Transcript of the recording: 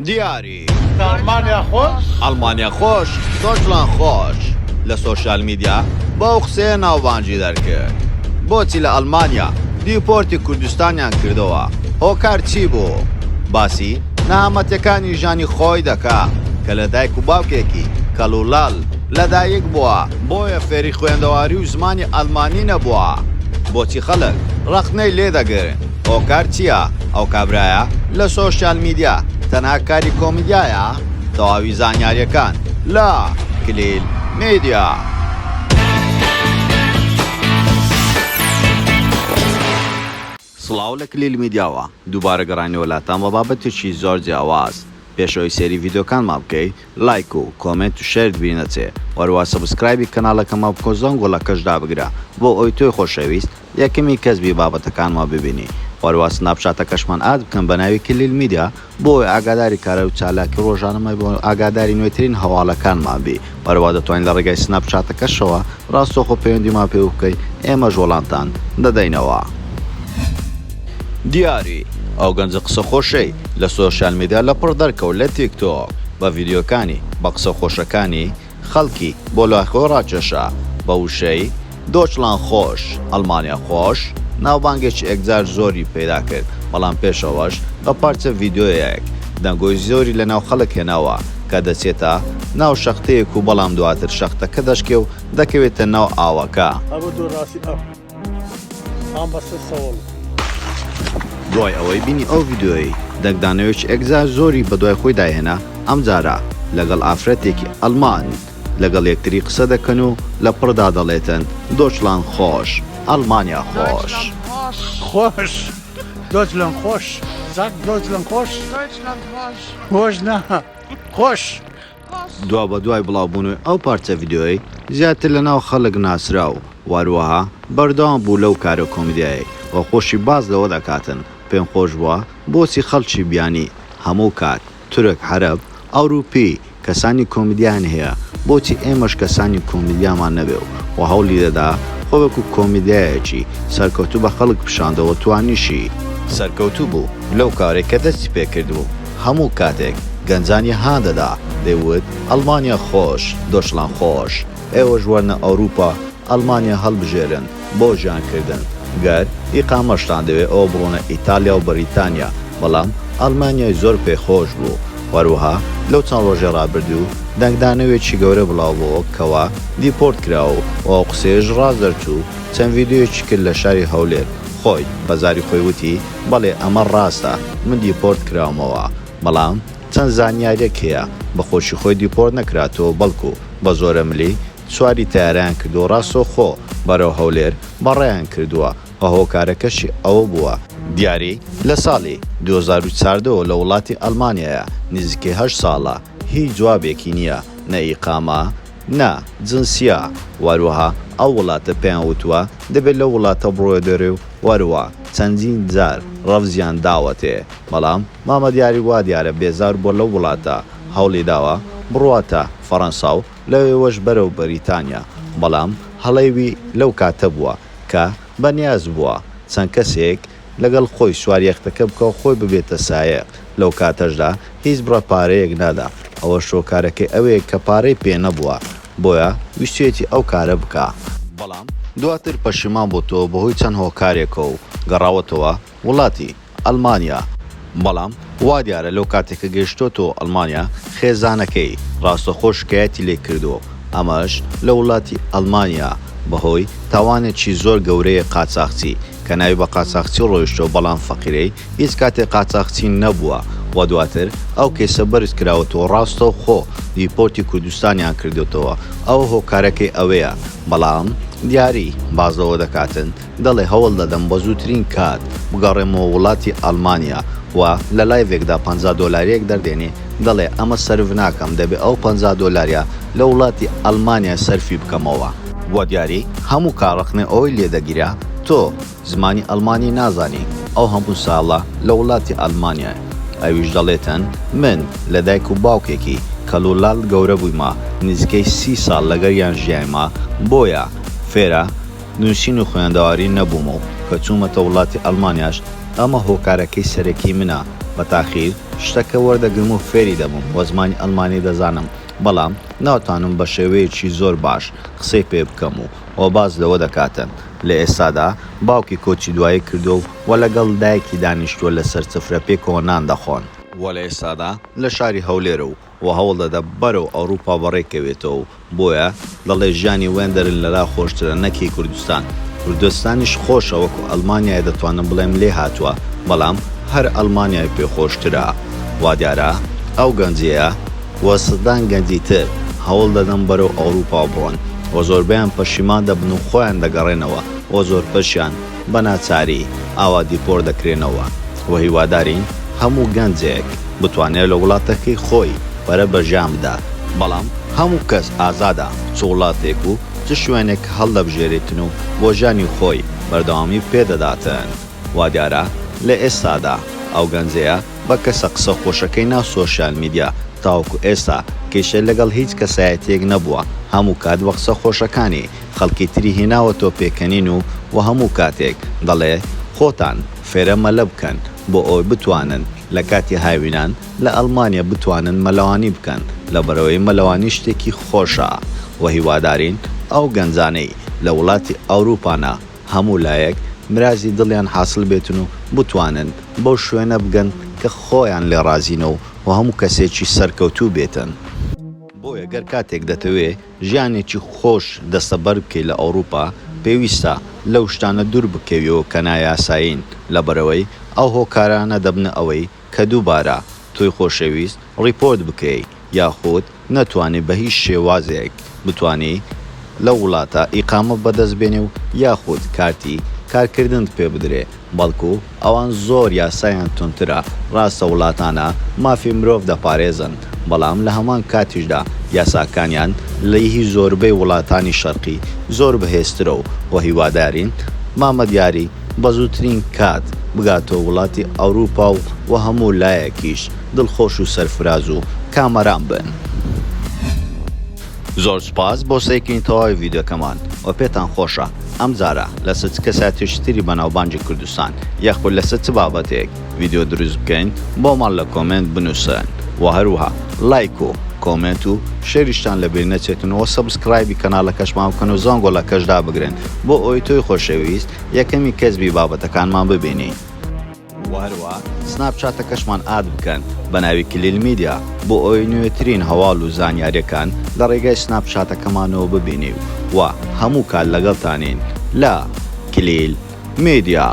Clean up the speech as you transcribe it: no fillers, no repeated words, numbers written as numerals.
دیاری. ئەڵمانیا خۆش. ئەڵمانیا خۆش Deutschland خۆش لە سۆشیال میدیا بەو قسەیە ناوبانگی دەرکرد. بۆچی لە ئەڵمانیا دیپۆرتی کوردستانیان کردەوە هۆکار چی بوو؟ باسی نەهامەتیەکانی ژیانی خۆی دەکا کە لە دایک و باوکێکی کەڵ و لاڵ لە دایک بووە بۆیە فێری خوێندەواری و زمانی ئەڵمانی نەبووە. بۆچی خەڵک ڕەخنەی لێ دەگرن؟ هۆکار چیە ئەو کابرایە لە سۆشیال میدیا تەنها کاری کۆمیدیایە؟ تەواوی زانیاریەکان لە کلیل میدیا. سڵاو لە کلیل میدیاوە دووبارە گەڕاینەوە لاتان بە بابەتێکی زۆر جیاواز پێش ئەوەی سەیری ڤیدیۆکانمان بکەی لایک و comment و share ت بیر نەچێ وەروا subscribe ی کەناڵەکەمان بکەو زەنگۆڵەکەش دابگرە بۆ ئەوەی تۆی خۆشەویست یەکەمین کەس بی بابەتەکانمان ببینی وەروا سناپچاتەکەشمان add بکەن بەناوی کلیل میدیا بۆ ئەوەی ئاگاداری کارە و چالاکی ڕۆژانەمان بی و ئاگاداری نوێترین هەواڵەکانمان بی وەروا دەتوانی لە ڕێگای سناپچاتەکەشەوە ڕاستەوخۆ پەیوەندیمان پێوە بکەی ئێمەش وەڵامتان دەدەینەوە. دیاری ئەو گەنجە قسە خۆشەی لە سۆشیال میدیا لەپڕ دەرکەوت لە تیک تۆک بە ڤیدیۆکانی بە قسە خۆشەکانی خەڵکی بۆ لای خۆی ڕاکێشا بە وشەی، Deutschland خۆش، ئەڵمانیا خۆش، ناوبانگێکی ئێکجار زۆری پەیدا کرد، بەڵام پێش ئەوەش بە پارچە ڤیدیۆیەک دەنگۆی زۆری لەناو خەڵک هێناوە کە دەچێتە ناو شەختەیەک و بەڵام دواتر شەختەکە دەشکێ و دەکەوێتە ناو ئاوەکە. دوای ئەوەی بینی ئەو ڤیدیۆیەی دەنگدانەوەیەکی ئێکجار زۆری بەدوای خۆیدا هێنا، ئەمجارە لەگەڵ ئافرەتێکی ئەڵمان لەگەڵ یەکتری قسە دەکەن و لە پڕدا دەڵێتن Deutschland خۆش، ئەڵمانیا خۆش. خۆش Deutschland خۆش زاک Deutschland خۆش خۆش نا خۆش. دوابەدوای بڵاوبوونەوەی ئەو پارچە ڤیدیۆیەی زیاتر لەناو خەڵک ناسرا و هەروەها بەردەوام بوو لەو کارە کۆمیدیایەی و خۆشی باس لەوە دەکاتن پێم خۆش بووە بۆچی خەڵکی بیانی هەموو کات تورک عەرەب ئەوروپی کەسانی کۆمیدیایان هەیە بۆچی ئێمەش کەسانی کۆمیدیامان نەبێ و هەوڵی دەدا خۆی وەکو کۆمیدیایەکی سەرکەوتوو بە خەڵک پیشاندەوە توانیشی سەرکەوتوو بوو لەو کارەی کە دەستی پێکردبوو هەموو کاتێک گەنجانی هان دەدا دەیوت ئەڵمانیا خۆش Deutschland خۆش ئێوەش وەرنە ئەوروپا ئەڵمانیا هەڵبژێرن بۆ ژیان کردن گەر ئیقامەشتان دەوێ ئەوە بڕۆنە ئیتالیا و بەریتانیا بەڵام ئەڵمانیای زۆر پێ خۆش بوو وەروەها لەو چەند ڕۆژەی ڕابردوو دەنگدانەوێکی گەورە بڵاو بۆوە کەوا دیپۆرت کراوە و ئەو قسەیەش ڕاست دەرچوو چەند ڤیدیۆیەکی کرد لە شاری هەولێر خۆی بە زاری خۆی وتی بەڵێ ئەمە ڕاستە من دیپۆرت کراومەوە بەڵام چەند زانیاریەک هەیە بە خۆشی خۆی دیپۆرت نەکراتەوە بەڵکو بە زۆرەملی سواری تەیارەیان کردووە ڕاستەوخۆ بەرەو هەولێر بەڕێیان کردووە و هۆکارەکەشی ئەوە بووە دیاری لە ساڵی 2014 ەوە لە وڵاتی ئەڵمانیایە نزیکەی هەشت ساڵە هیچ جوابێکی نییە نە ئیقامە نە جنسیە وەروەها ئەو وڵاتە پێیان وتووە دەبێت لەو وڵاتە بڕۆیە دەرێ و وەروە چەندین جار ڕەفزیان داوەتێ بەڵام مامە دیاری وا دیارە بێزار بووە لەو وڵاتە هەوڵی داوە بڕواتە فەڕەنسا و لەوێوەش بەرەو بەریتانیا، بەڵام هەڵەی وی لەو کاتە بووە کە بە نیاز بووە چەند کەسێک لەگەڵ خۆی سوار یەختەکە بکا و خۆی ببێتە سایەق، لەو کاتەشدا هیچ بڕە پارەیەک نادا، ئەوەش هۆکارەکەی ئەوەیە کە پارەی پێ نەبووە بۆیە ویستویەتی ئەو کارە بکا، بەڵام دواتر پەشیمان بۆتەوە بەهۆی چەند هۆکارێکەوە و گەڕاوەتەوە وڵاتی. ئەڵمانیا، بەڵام وا دیارە لەو کاتەی کە گەیشتۆتەوە ئەڵمانیا خێزانەکەی ڕاستەخۆ شکایەتی لێ کردووە و ئەمەش لە وڵاتی ئەڵمانیا بەهۆی تاوانێکی زۆر گەورەی قاچاخچی کە ناوی بە قاچاخچی ڕۆیشتووە بەڵام فەقیرەی هیچ کاتێ قاچاخچی نەبووە و دواتر ئەو کەیسە بەرز کراوەتەوە ڕاستەوخۆ دیپۆرتی کوردستانیان کردۆتەوە ئەوە هۆکارەکەی ئەوەیە بەڵام دیاری باس لەوە دەکاتن دەڵێ هەوڵ دەدەم بە زووترین کات بگەڕێمەوە وڵاتی ئەڵمانیا و لە live ێکدا 50 دۆلاریەک دەردێنێ دەڵێ ئەمە سەرف ناکەم دەبێ ئەو 50 دۆلاریە لە وڵاتی ئەڵمانیا سەرفی بکەمەوە. وە دیاری هەموو کار ڕەخنەی ئەوەی لێ دەگیرا تۆ زمانی ئەڵمانی نازانی ئەو هەموو ساڵە لە وڵاتی ئەڵمانیای ئەویش دەڵێتن من لە دایک و باوکێکی کەڵ و لاڵ گەورە بوویمە نزیکەی سی ساڵ لەگەریان ژیایمە بۆیە فێرە نووسین و خوێندەواری نەبووم و کە چوومەتە وڵاتی ئەڵمانیاش ئەمە هۆکارەکەی سەرەکی منە. بە تاخیر شتەکە وەردەگرم و فێری دەبم وە زمانی ئەڵمانی دەزانم بەڵام ناتوانم بە شێوەیەکی زۆر باش قسەی پێ بکەم و وە باس لەوە دەکاتن لە ئێستادا باوکی کۆچی دوایی کردووە و وە لەگەڵ دایکی دانیشتووە لەسەر سفرە پێکەوە نان دەخۆن. وە لە ئێستادا لە شاری هەولێرە و وە هەوڵ دەدا بەرەو ئەوروپا بەڕێ کەوێتەوە و بۆیە دەڵێ ژیانی وێندەرن لەلا خۆشترە نەک هی کوردستان کوردستانیش خۆشە وەکو ئەڵمانیای دەتوانم بڵێم لێ هاتوە بەڵام هەر ئەڵمانیای پێ خۆشترە وادیارە ئەو گەنجەیە وە سەدان گەنجی تر هەوڵ دەدەن بەرەو ئەوروپا بڕۆن وە زۆربەیان پەشیمان دەبن و خۆیان دەگەڕێنەوە وە زۆرپەشیان بە ناچاری ئاوا دیپۆر دەکرێنەوە و هیوادارین هەموو گەنجێک بتوانێت لە وڵاتەکەی خۆی پەرە بە ژیان بدات، بەڵام هەموو کەس ئازادە چ وڵاتێک و چ شوێنێک هەڵدەبژێرێتن و بۆ ژیانی خۆی بەردەوامی پێ دەداتن. وادیارە لە ئێستادا ئەو گەنجەیە بە کەسە قسە خۆشەکەی ناو سۆشیال میدیا تاوەکو ئێستا کێشەی لەگەڵ هیچ کەسایەتیەک نەبووە هەموو کات بە قسە خۆشەکانی خەڵکی تری هێناوەتەوە پێکەنین و وە هەموو کاتێک دەڵێ خۆتان فێرە مەلە بکەن بۆ ئەوەی بتوانن لە کاتی هاوینان لە ئەڵمانیا بتوانن مەلەوانی بکەن لەبەرئەوەی مەلەوانی شتێکی خۆشە وە هیوادارین ئەو گەنجانەی لە وڵاتی ئەوروپانە هەموو لایەک مرازی دڵیان حاسڵ بێتن و بتوانن بەو شوێنە بگەن کە خۆیان لێ ڕازینە و هەموو کەسێکی سەرکەوتوو بێتن. بۆیە گەر کاتێک دەتەوێ ژیانێکی خۆش دەستەبەر بکەی لە ئەوروپا پێویستە لەو شتانە دوور بکەویەوە کە نایاسایین لەبەرئەوەی ئەو هۆکارانە دەبنە ئەوەی کە دووبارە تۆی خۆشەویست ڕیپۆرت بکرێی یاخود نەتوانی بە هیچ شێوازێک بتوانی لەو وڵاتە ئیقامە بەدەست بێنی و یاخود کارتی کارکردنت پێ بدرێ بەڵکو ئەوان زۆر یاسایان توندترە ڕاستە وڵاتانە مافی مرۆڤ دەپارێزن بەڵام لە هەمان کاتیشدا یاساکانیان لە هی زۆربەی وڵاتانی شەرقی زۆر بەهێزترە و وە هیوادارین مامە دیاری بە زووترین کات بگاتەوە وڵاتی ئەوروپا و وە هەموو لایەکیش دڵخۆش و سەرفراز و کامەران بن. زۆر سوپاس بۆ سەیرکردنی تەواوی ڤیدیۆکەمان وە پێتان خۆشە ئەم جارە لەسەر چ کەسایەتیەکی تری بەناوبانگی کوردستان یاخود لەسەر چ بابەتێک ڤیدیۆ دروست بکەین بۆمان لە کۆمێنت بنوسن وە هەروەها لایک و کۆمێنت و شێریشتان لەبیر نەچێتن وە subscribe ی کەناڵەکەشمان بکەن و زەنگۆڵەکەش دابگرن بۆ ئەوەی تۆی خۆشەویست یەکەمی کەس بی بابەتەکانمان ببینی. وە هەروەها سناپ چاتەکەشمان add بکەن بەناوی کلیل میدیا بۆ ئەوەی نوێترین هەواڵ و زانیاریەکان لە ڕێگای سناپ چاتەکەمانەوە ببینی و هەموو کات لەگەڵتانین لە کلیل میدیا.